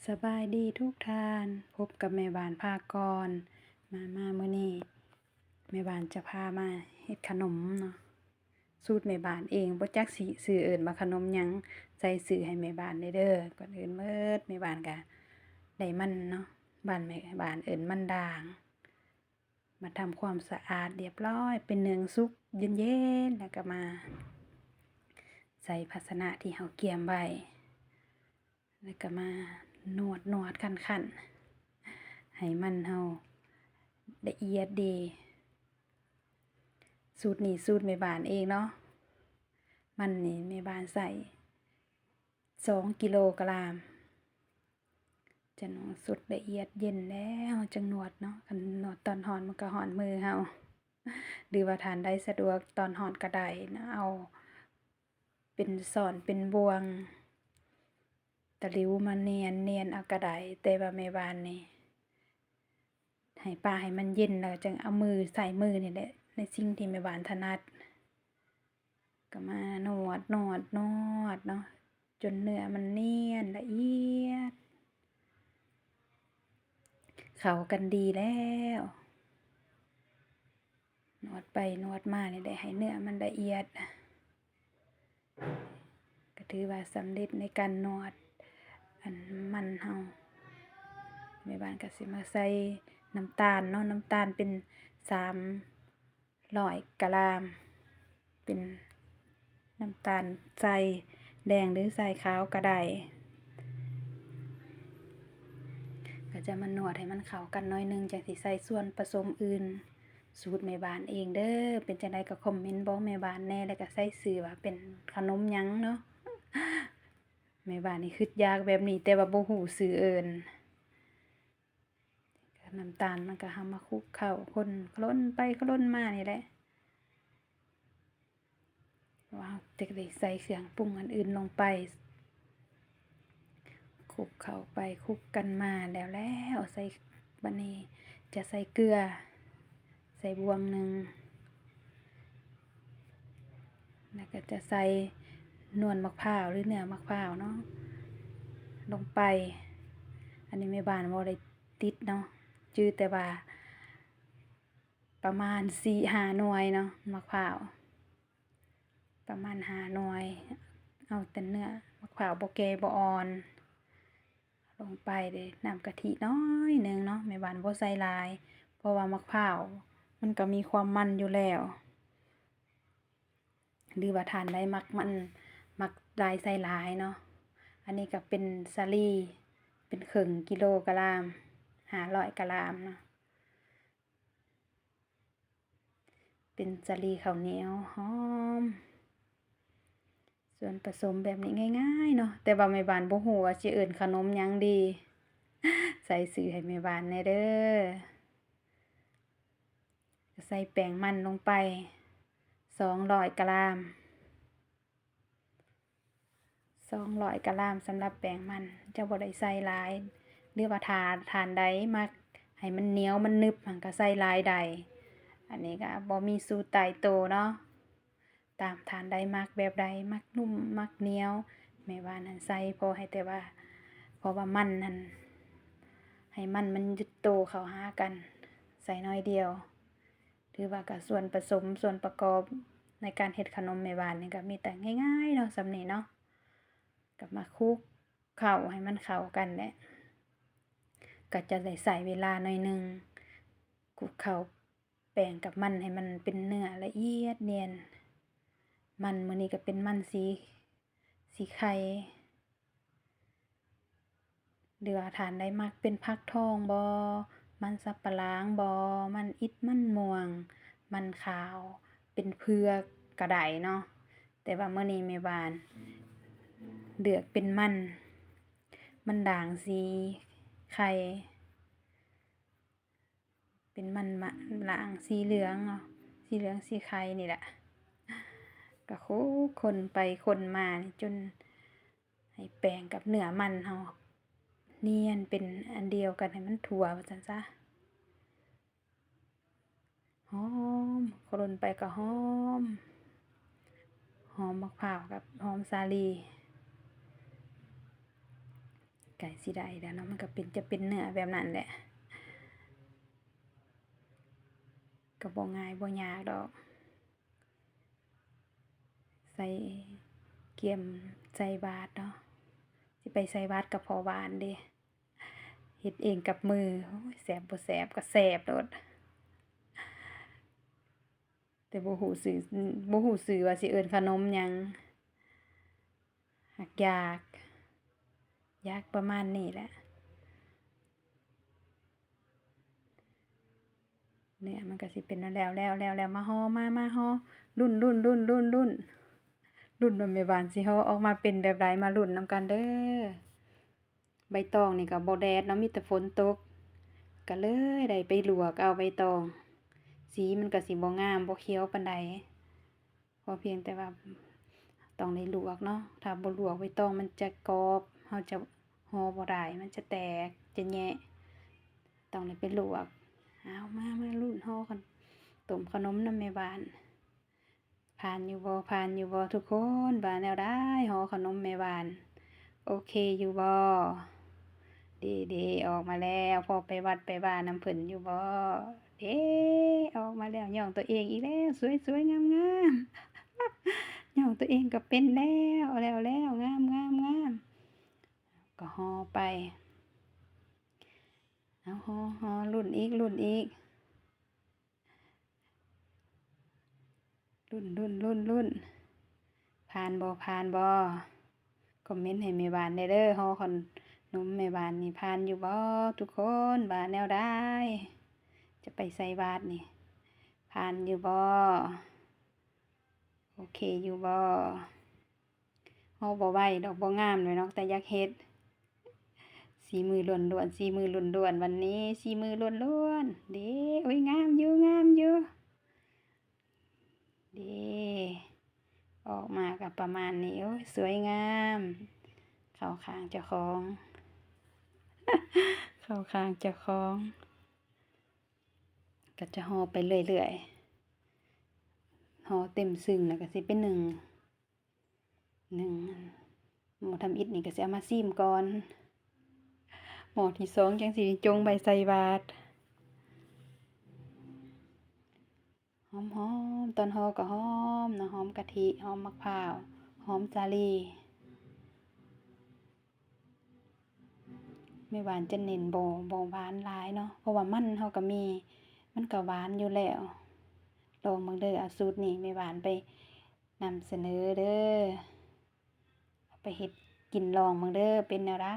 ສະບາຍດີທຸກທ່ານ, ພົບກັບແມ່ບ້ານພາກອນ ມາ ມາມື້ນີ້ແມ່ບ້ານຈະພາມາເຮັດຂະໜົມເນາະ, ສູດແມ່ບ້ານເອງ, ບໍ່ຈັກຊິຊື່ເອີ້ນວ່າຂະໜົມຫຍັງ, ໃສ່ຊື່ໃຫ້ແມ່ບ້ານແດ່ເດີ. ກ່ອນອື່ນໝົດແມ່ບ້ານກະໄດ້ມັນເນາະ, ບ້ານແມ່ບ້ານເອີ້ນມັນດາງ. ມາທຳຄວາມສະອາດຮຽບຮ້ອຍ, ໄປໜຶ້ງສຸກເຢັນໆ ແລ້ວກໍມາໃສ່ພາຊະນະທີ່ເຮົາກຽມໄວ້, ແລ້ວກໍມານວດໆ ຂັນໆ ໃຫ້ມັນເຮົາລະອຽດດີ. ສູດນີ້ສູດແມ່ບ້ານເອງເນາະ, ມັນນີ້ແມ່ບ້ານໃສ່ ສອງກິໂລກຣາມ. ຈະນວດສຸດລະອຽດເຢັນແລ້ວ ເຮົາຈຶ່ງນວດເນາະ, ຄັນນວດຕອນຮ້ອນມັນກໍຮ້ອນມືເຮົາ, ຫຼືວ່າທ່ານໃດສະດວກຕອນຮ້ອນກໍໄດ້ນະ, ເອົາເປັນຊ້ອນເປັນບ່ວງ ຕະຫຼິວມານຽນ ນຽນເອົາກໍໄດ້, ແຕ່ວ່າແມ່ບ້ານນີ້ໃຫ້ປະໃຫ້ມັນເຢັນ ແລ້ວຈຶ່ງເອົາມື ໃຊ້ມືນີ້ແຫຼະ ໃນສິ່ງທີ່ແມ່ບ້ານຖະໜັດ. ກໍມານວດ ນວດ ນວດເນາະ ຈົນເນື້ອມັນນຽນລະອຽດ ເຂົ້າກັນດີແລ້ວ. ນວດໄປນວດມານີ້ແຫຼະ ໃຫ້ເນື້ອມັນລະອຽດ ກໍຖືວ່າສຳເລັດໃນການນວດອັນມັນເຮົາ. ແມ່ບ້ານກໍຊິມາໃສ່ນ້ຳຕານເນາະ, ນ້ຳຕານເປັນສາມ ຮ້ອຍກຣາມ, ເປັນນ້ຳຕານຊາຍແດງ ຫຼື ຊາຍຂາວກໍໄດ້. ກໍຈະມານວດໃຫ້ມັນເຂົ້າກັນໜ້ອຍໜຶ່ງ ຈັ່ງຊິໃສ່ສ່ວນປະສົມອື່ນ. ສູດແມ່ບ້ານເອງເດີ, ເປັນຈັ່ງໃດກໍຄອມເມັນບອກແມ່ບ້ານແດ່ ແລ້ວກໍໃສ່ຊື່ວ່າເປັນຂະໜົມຫຍັງເນາະ. ແມ່ບ້ານນີ້ຄຶດຢາກແບບນີ້ ແຕ່ວ່າບໍ່ຮູ້ຊື່ເອີ້ນ. ນ້ຳຕານມັນກໍເຮົາມາຄຸກເຂົ້າ ຄົນ ຄົນໄປຄົນມານີ້ແຫຼະ ວ່າເຮົາຈະໄດ້ໃສ່ເຄື່ອງປຸງອັນອື່ນລົງໄປ. ຄຸກເຂົ້າໄປຄຸກກັນມາແລ້ວ ແລ້ວໃສ່ ບັດນີ້ຈະໃສ່ເກືອ ໃສ່ບ່ວງໜຶ່ງ ແລ້ວກໍຈະໃສ່ນວນໝາກພ້າວ ຫຼື ເນື້ອໝາກພ້າວເນາະ ລົງໄປ. ອັນນີ້ແມ່ບ້ານບໍ່ໄດ້ຕິດເນາະ ຈື່ແຕ່ວ່າປະມານສີ່ຫ້າໜ່ວຍເນາະ ໝາກພ້າວ ປະມານຫ້າໜ່ວຍ. ເອົາແຕ່ເນື້ອໝາກພ້າວບໍ່ແກ່ບໍ່ອ່ອນ ລົງໄປເດ້ ນ້ຳກະທິໜ້ອຍໜຶ່ງເນາະ ແມ່ບ້ານບໍ່ໃສ່ຫຼາຍ ເພາະວ່າໝາກພ້າວມັນກໍມີຄວາມມັນຢູ່ແລ້ວ ຫຼືວ່າທ່ານໃດມັກມັນ ມັກຫຼາຍໃສ່ຫຼາຍເນາະ. ອັນນີ້ກໍເປັນສາລີ ເປັນເຄິ່ງກິໂລກຣາມ ຫ້າຮ້ອຍກຣາມເນາະ. ເປັນສາລີເຂົ້າໜຽວຫອມ. ສ່ວນປະສົມແບບນີ້ງ່າຍໆເນາະ ແຕ່ວ່າແມ່ບ້ານບໍ່ຮູ້ວ່າຊິເອີ້ນຂະໜົມຫຍັງດີ ໃສ່ຊື່ໃຫ້ແມ່ບ້ານແດ່ເດີ. ກໍໃສ່ແປ້ງມັນລົງໄປສອງຮ້ອຍກຣາມ. ສອງຮ້ອຍກຣາມ ສຳລັບແປ້ງມັນ ຈະບໍ່ໄດ້ໃສ່ຫຼາຍ ຫຼືວ່າຖ້າທ່ານໃດມັກໃຫ້ມັນໜຽວມັນໜຶບຫັ້ນ ກໍໃສ່ຫຼາຍໄດ້. ອັນນີ້ກໍບໍ່ມີສູດຕາຍໂຕເນາະ ຕາມທ່ານໃດມັກແບບໃດ ມັກນຸ້ມມັກໜຽວ ແມ່ວ່ານັ້ນໃສ່ພໍໃຫ້ແຕ່ວ່າ ເພາະວ່າມັນຫັ້ນ ໃຫ້ມັນມັນຍຶດໂຕເຂົ້າຫາກັນ ໃສ່ໜ້ອຍດຽວ. ຖືວ່າກໍສ່ວນປະສົມ ສ່ວນປະກອບໃນການເຮັດຂະໜົມແມ່ບ້ານນີ້ກໍມີແຕ່ງ່າຍໆເນາະ ສ່ຳນີ້ເນາະ ກໍມາຄຸກເຂົ້າໃຫ້ມັນເຂົ້າກັນແຫຼະ ກໍຈະໄດ້ໃຊ້ເວລາໜ້ອຍໜຶ່ງ ຄຸກເຂົ້າແປ້ງກັບມັນໃຫ້ມັນເປັນເນື້ອລະອຽດນຽນ. ມັນມື້ນີ້ກໍເປັນມັນສີ ສີໄຂ່ ຫຼືວ່າທ່ານໃດມັກເປັນຜັກທອງບໍ ມັນສັບປະຫຼັງບໍ ມັນອິດ ມັນມ່ວງ ມັນຂາວ ເປັນເຜືອກກໍໄດ້ເນາະ. ແຕ່ວ່າມື້ນີ້ແມ່ບ້ານເລືອກເປັນມັນ ມັນດ່າງສີໄຂ່ ເປັນມັນມະ ລາງສີເຫຼືອງເນາະ ສີເຫຼືອງສີໄຂ່ນີ້ແຫຼະ ກໍຄົນ ຄົນໄປຄົນມາຈົນໃຫ້ແປ້ງກັບເນື້ອມັນເຮົານຽນເປັນອັນດຽວກັນ ໃຫ້ມັນທົ່ວວ່າຊັ້ນຊະ. ຫອມ ຄົນໄປກໍຫອມ ຫອມໝາກພ້າວກັບຫອມສາລີ. ໃກ້ຊິໄດ້ແລ້ວເນາະ ມັນກໍເປັນ ຈະເປັນເນື້ອແບບນັ້ນແຫຼະ ກໍບໍ່ງ່າຍບໍ່ຍາກດອກ ໃສ່ ກຽມໃສ່ບາດເນາະ ຊິໄປໃສ່ບາດກັບພໍ່ບ້ານເດ້ ເຮັດເອງກັບມື ໂອ້ຍ ແຊບບໍ່ແຊບກໍແຊບໂລດ ແຕ່ບໍ່ຮູ້ຊື່ ບໍ່ຮູ້ຊື່ວ່າຊິເອີ້ນຂະໜົມຫຍັງ ຫາກຢາກ ຢາກປະມານນີ້ແຫຼະ ເນື້ອມັນກໍຊິເປັນແລ້ວ ແລ້ວ ແລ້ວ ແລ້ວ ມາຫໍ່ ມາ ມາຫໍ່ ລຸ້ນ ລຸ້ນ ລຸ້ນ ລຸ້ນ ລຸ້ນ ລຸ້ນວ່າແມ່ບ້ານຊິຫໍ່ອອກມາເປັນແບບໃດ ມາລຸ້ນນຳກັນເດີ້. ໃບຕອງນີ້ກໍບໍ່ແດດເນາະ ມີແຕ່ຝົນຕົກ ກໍເລີຍໄດ້ໄປລວກເອົາໃບຕອງ ສີມັນກໍຊິບໍ່ງາມ ບໍ່ຂຽວປານໃດ ພໍພຽງແຕ່ວ່າຕ້ອງໄດ້ລວກເນາະ ຖ້າບໍ່ລວກໃບຕອງມັນຈະກອບ ເຮົາຈະຫໍ່ບໍ່ໄດ້ ມັນຈະແຕກ ຈະແຍະ ຕ້ອງໄດ້ໄປລວກ ເອົາ ມາ ມາລຸ້ນຫໍ່ກັນ ຕົ້ມຂະໜົມນຳແມ່ບ້ານ. ຜ່ານຢູ່ບໍ່ ຜ່ານຢູ່ບໍ່ທຸກຄົນ ວ່າແນວໃດຫໍ່ຂະໜົມແມ່ບ້ານ ໂອເຄຢູ່ບໍ່ ເດ ເດ ອອກມາແລ້ວ ພໍໄປວັດໄປວານຳເພິ່ນຢູ່ບໍ່ ເດ ອອກມາແລ້ວ ຍ້ອງຕົວເອງອີກແລ້ວ ສວຍໆ ງາມໆ ຍ້ອງຕົວເອງກໍເປັນແລ້ວ ແລ້ວໆ ງາມໆ ງາມ ກໍຫໍ່ໄປ ເອົາ ຫໍ່ ຫໍ່ ລຸ້ນອີກ ລຸ້ນອີກ. ລຸ້ນ ລຸ້ນ ລຸ້ນ ລຸ້ນ ຜ່ານບໍ່ ຜ່ານບໍ່ ຄອມເມັນໃຫ້ແມ່ບ້ານແດ່ເດີ້ ຫໍ່ຂະໜົມແມ່ບ້ານນີ້ຜ່ານຢູ່ບໍ່ທຸກຄົນ ວ່າແນວໃດ ຈະໄປໃສ່ບາດນີ້ ຜ່ານຢູ່ບໍ່ ໂອເຄຢູ່ບໍ່. ເຮົາບໍ່ໄຫວດອກ ບໍ່ງາມດອກເນາະ ແຕ່ຢາກເຮັດ ສີມືລ້ວນໆ ສີມືລ້ວນໆ ວັນນີ້ສີມືລ້ວນໆ ເດ້ ໂອ້ຍ ງາມຢູ່ ງາມຢູ່ ເດ້ ອອກມາກໍປະມານນີ້ ໂອ້ຍ ສວຍງາມ ເຂົ້າຂ້າງເຈົ້າຂອງ ເຂົ້າຂ້າງເຈົ້າຂອງ ກໍຈະຫໍ່ໄປເລື້ອຍໆ ຫໍ່ເຕັມຊຶ້ງແລ້ວກໍຊິໄປໜຶ້ງ. ໜຶ້ງ ໝໍ້ທຳອິດນີ້ກໍຊິເອົາມາຊີມກ່ອນ ໝໍ້ທີສອງຈັ່ງຊິຈົງໄວ້ໃສ່ບາດ ຫອມໆ ຕອນຫໍ່ກໍຫອມເນາະ ຫອມກະທິ ຫອມໝາກພ້າວ ຫອມສາລີ. ແມ່ຫວານຈະເນັ້ນບໍ່ ບໍ່ຫວານຫຼາຍເນາະ ເພາະວ່າມັນເຮົາກໍມີ ມັນກໍຫວານຢູ່ແລ້ວ ລອງເບິ່ງເດີ້ ເອົາສູດນີ້ແມ່ຫວານໄປນຳສະເໜີເດີ້ ເອົາໄປເຮັດກິນລອງເບິ່ງເດີ້ ເປັນແນວໃດ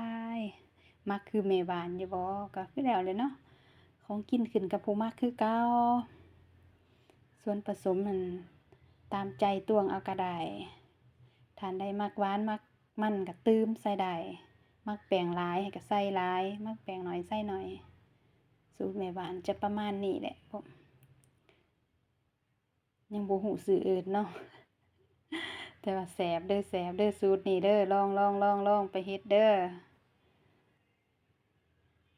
ມັກຄືແມ່ຫວານຢູ່ບໍ່ ກໍຄືແລ້ວແຫຼະເນາະ ຂອງກິນຂຶ້ນກັບຜູ້ມັກຄືເກົ່າ ສ່ວນປະສົມຫັ້ນຕາມໃຈຕວງເອົາກໍໄດ້ ທ່ານໃດມັກຫວານມັກ ມັນກໍຕື່ມໃສ່ໄດ້ ມັກແປ້ງຫຼາຍໃຫ້ກໍໃສ່ຫຼາຍ ມັກແປ້ງໜ້ອຍໃສ່ໜ້ອຍ ສູດແມ່ບ້ານຈະປະມານນີ້ແຫຼະ ຍັງບໍ່ຮູ້ຊື່ອື່ນເນາະ ແຕ່ວ່າແຊບເດີ້ ແຊບເດີ້ ສູດນີ້ເດີ້ ລອງ ລອງ ລອງ ລອງໄປເຮັດເດີ້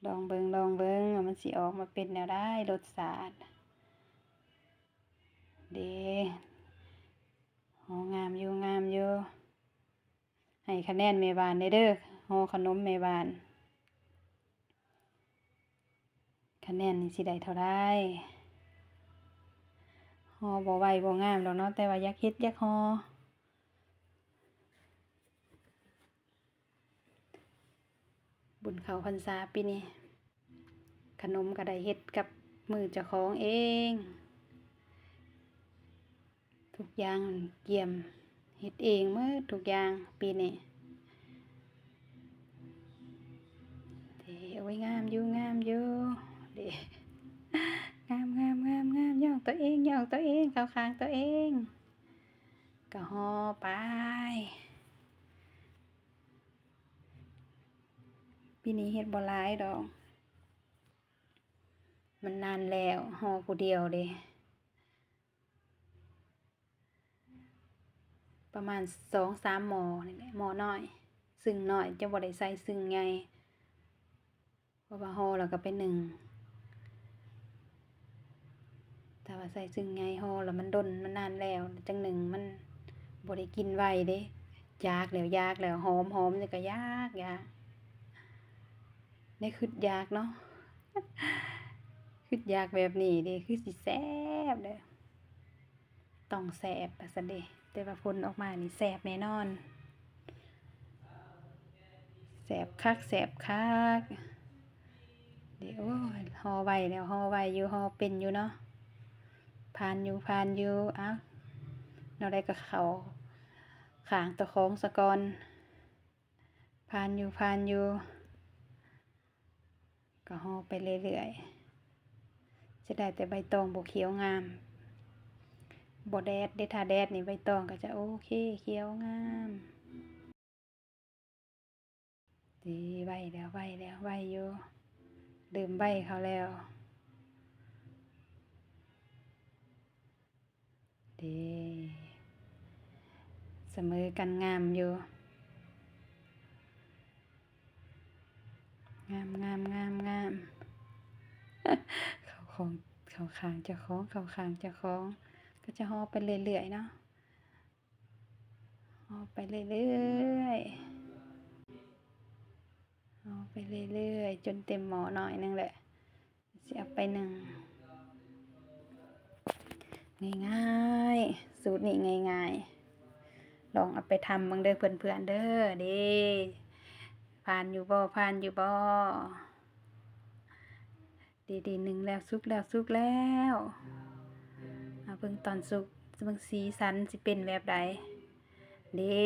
ລອງເບິ່ງ ລອງເບິ່ງວ່າມັນຊິອອກມາເປັນແນວໃດ ລົດຊາດ ເດ້ ຫໍ່ງາມຢູ່ ງາມຢູ່. ໃຫ້ຄະແນນແມ່ບ້ານແດ່ເດີ້ ຫໍ່ຂະໜົມແມ່ບ້ານ ຄະແນນນີ້ຊິໄດ້ເທົ່າໃດ ຫໍ່ບໍ່ໄຫວບໍ່ງາມດອກເນາະ ແຕ່ວ່າຢາກເຮັດຢາກຫໍ່ ບຸນເຂົ້າພັນສາປີນີ້ ຂະໜົມກໍໄດ້ເຮັດກັບມືເຈົ້າຂອງເອງ ທຸກຢ່າງກຽມເຮັດເອງໝົດທຸກຢ່າງປີນີ້ ເດ້ ໂອ້ຍ ງາມຢູ່ ງາມຢູ່ ເດ້ ງາມ ງາມ ງາມ ງາມ ຍ້ອງຕົວເອງ ຍ້ອງຕົວເອງ ເຂົ້າຂ້າງຕົວເອງ ກໍຫໍ່ໄປ. ປີນີ້ເຮັດບໍ່ຫຼາຍດອກ ມັນນານແລ້ວ ຫໍ່ຜູ້ດຽວເດ້ ປະມານສອງສາມໝໍ້ນີ້ແຫຼະ ໝໍ້ນ້ອຍ ຊຶ້ງນ້ອຍ ຈະບໍ່ໄດ້ໃສ່ຊຶ້ງໃຫຍ່ ເພາະວ່າຫໍ່ແລ້ວກໍໄປໜຶ້ງ ຖ້າວ່າໃສ່ຊຶ້ງໃຫຍ່ຫໍ່ແລ້ວມັນດົນ ມັນນານແລ້ວ ຈັ່ງໜຶ້ງມັນບໍ່ໄດ້ກິນໄວເດ້ ຢາກແລ້ວ ຢາກແລ້ວ ຫອມ ຫອມນີ້ກໍຢາກ ຢາກ ໄດ້ຄຶດຢາກເນາະ ຄຶດຢາກແບບນີ້ເດ້ ຄືຊິແຊບເດີ້ ຕ້ອງແຊບວ່າຊັ້ນເດ້ ແຕ່ວ່າຜົນອອກມານີ້ແຊບແນ່ນອນ ແຊບຄັກ ແຊບຄັກເດ້. ໂອ້ຍ ຫໍ່ໄຫວແລ້ວ ຫໍ່ໄຫວຢູ່ ຫໍ່ເປັນຢູ່ເນາະ ຜ່ານຢູ່ ຜ່ານຢູ່. ເອົ້າ ແນວໃດກໍເຂົ້າຂ້າງເຈົ້າຂອງສາກ່ອນ ຜ່ານຢູ່ ຜ່ານຢູ່ ກໍຫໍ່ໄປເລື້ອຍໆ ເສຍດາຍແຕ່ໃບຕອງບໍ່ຂຽວງາມ ບໍ່ແດດເດ້ ຖ້າແດດນີ້ໃບຕອງກໍຈະໂອເຄ ຂຽວງາມ. ດີ ໄຫວແລ້ວ ໄຫວແລ້ວ ໄຫວຢູ່ ເລີ່ມໄຫວເຂົ້າແລ້ວເດ້ ສະເໝີກັນງາມຢູ່ ງາມ ງາມ ງາມ ງາມ ເຂົ້າຂອງ ເຂົ້າຂ້າງເຈົ້າຂອງ ເຂົ້າຂ້າງເຈົ້າຂອງ ກໍຈະຫໍ່ໄປເລື້ອຍໆເນາະ. ຫໍ່ໄປເລື້ອຍໆ ຫໍ່ໄປເລື້ອຍໆ ຈົນເຕັມໝໍ້ໜ້ອຍໜຶ່ງແຫຼະ ຊິເອົາໄປໜຶ້ງ. ງ່າຍໆ ສູດນີ້ງ່າຍໆ ລອງເອົາໄປທຳເບິ່ງເດີເພື່ອນໆເດີ. ເດ້ ຜ່ານຢູ່ບໍ່ ຜ່ານຢູ່ບໍ່? ດີໆ ໜຶ້ງແລ້ວ ສຸກແລ້ວ ສຸກແລ້ວ ມາເບິ່ງຕອນສຸກ ເບິ່ງສີສັນຊິເປັນແບບໃດ. ເດ້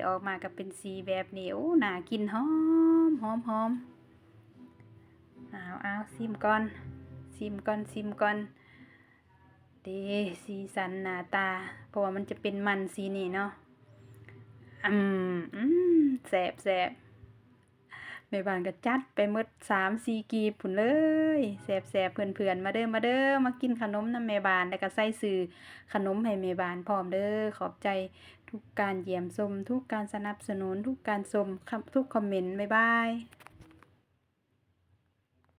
ອອກມາກໍເປັນສີແບບນີ້ ໂອ້ ໜ້າກິນ ຫອມ ຫອມ ຫອມ. ເອົາ ເອົາ ຊີມກ່ອນ ຊີມກ່ອນ ຊີມກ່ອນ. ເດ້ ສີສັນໜ້າຕາ ເພາະວ່າມັນຈະເປັນມັນສີນີ້ເນາະ. ອືມ ອືມ ແຊບ ແຊບ. ແມ່ບ້ານກໍຈັດໄປໝົດສາມສີ່ກີບພຸ້ນເລີຍ. ແຊບໆ ເພື່ອນໆ ມາເດີ ມາເດີ ມາກິນຂະໜົມນຳແມ່ບ້ານ ແລ້ວກໍໃສ່ຊື່ຂະໜົມໃຫ້ແມ່ບ້ານພ້ອມເດີ. ຂອບໃຈທຸກການຢ້ຽມຊົມ ທຸກການສະໜັບສະໜູນ ທຸກການຊົມ ຄຳ ທຸກຄອມເມັນ. ບາຍບາຍ.